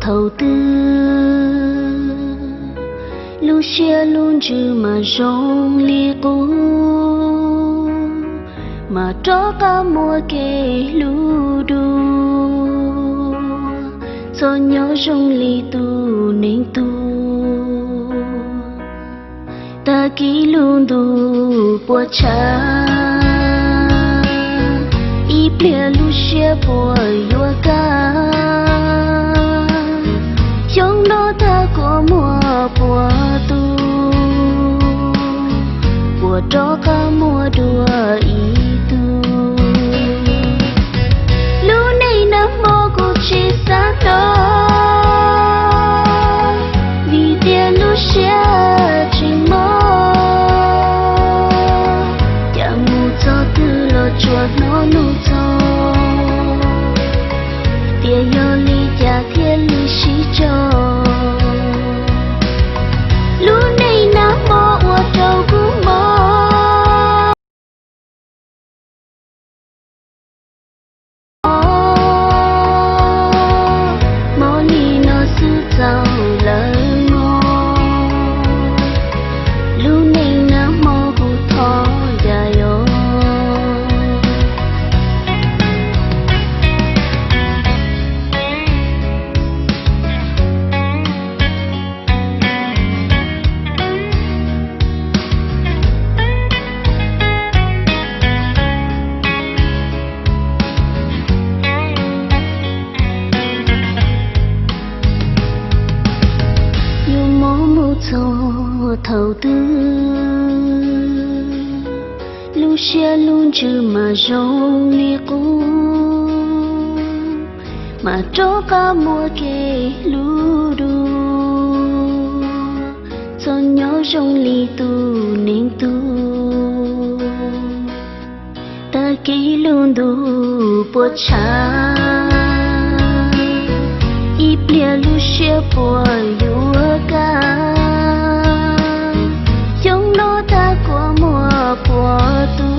Thaum twg lub siab lub ntsws mas zoo li qub, mas rov qab muaj kev hlub dua, txom nyem zoo li tus neeg tuag. Tag kis lub ntuj puas tshav, ib pliag lub siab puas yuav kaj, xyoo no tag kuv muaj puas tus, puas rov qab muaj dua ib tug. Lub neej nag hmo kuv tsis xav hnov, vim tias lub siab tsis mob, cas mus txog twg los tsuas hnov nug txog, tias yog li cas thiaj li sib tso. Lub neej nag hmo ua rau kuv mob, mob li no xwb txaus lawm mog. Lub neej nag hmo kuv thov cas yog. Yuav mob mus txog thaum twg, lub siab lub ntsws mas zoo li qub, mas rov qab muaj kev hlub dua, txom nyem zoo li tus neeg tuag. Tag kis lub ntuj puas tshav, ib pliag lub siab puas yuav kaj, xyoo no tag kuv muaj puas tus,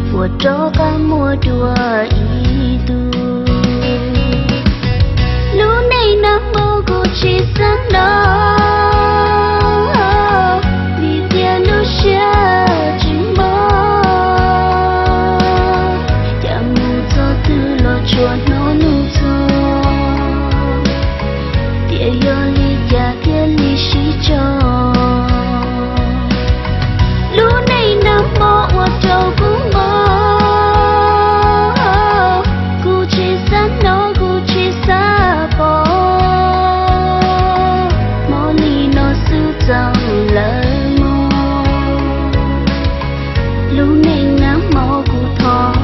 puas rov qab muaj dua ib tug. Lub neej nag hmo kuv tsis xav hnov, vim tias lub siab tsis mob, cas mus txog twg los tsuas hnov nug txog, tias yog li cas thiaj li sib tso. Lub neej nag hmo ua rau kuv mob, kuv tsis xav hnov kuv tsis xav pom, mob li no xwb txaus lawm mog. Lub neej nag hmo kuv thov